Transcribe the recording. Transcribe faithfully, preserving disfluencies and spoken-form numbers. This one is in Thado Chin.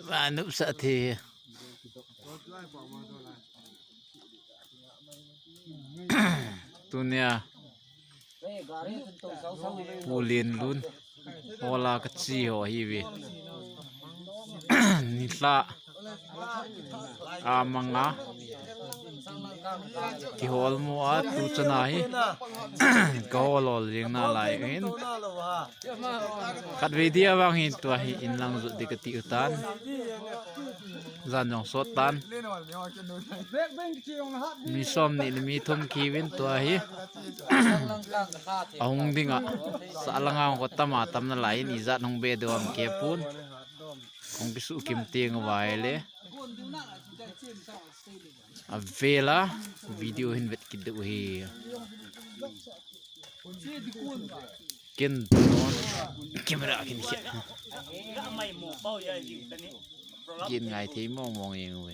Ba nup sa thi. Tunia Pu Lenlun hola ka chi ho hi ve. Nilhah a manga kihol mo a tu chana hi ka hol hol jing na lai hin. Khat ve dia vang hin tua hi in lang jut di ka ti u tan. Jan jong sot tan. Mi som ni le mi thum ki vin tua hi. Ahung ding a. Sa langa ko tama tam na lai ni jat hung be do am ke pun. Kong kisu kim tiang vai le. A vela video hin vet kit deuh hi. Ken don camera ken khe. Ken ngai thei mong mong eng ve.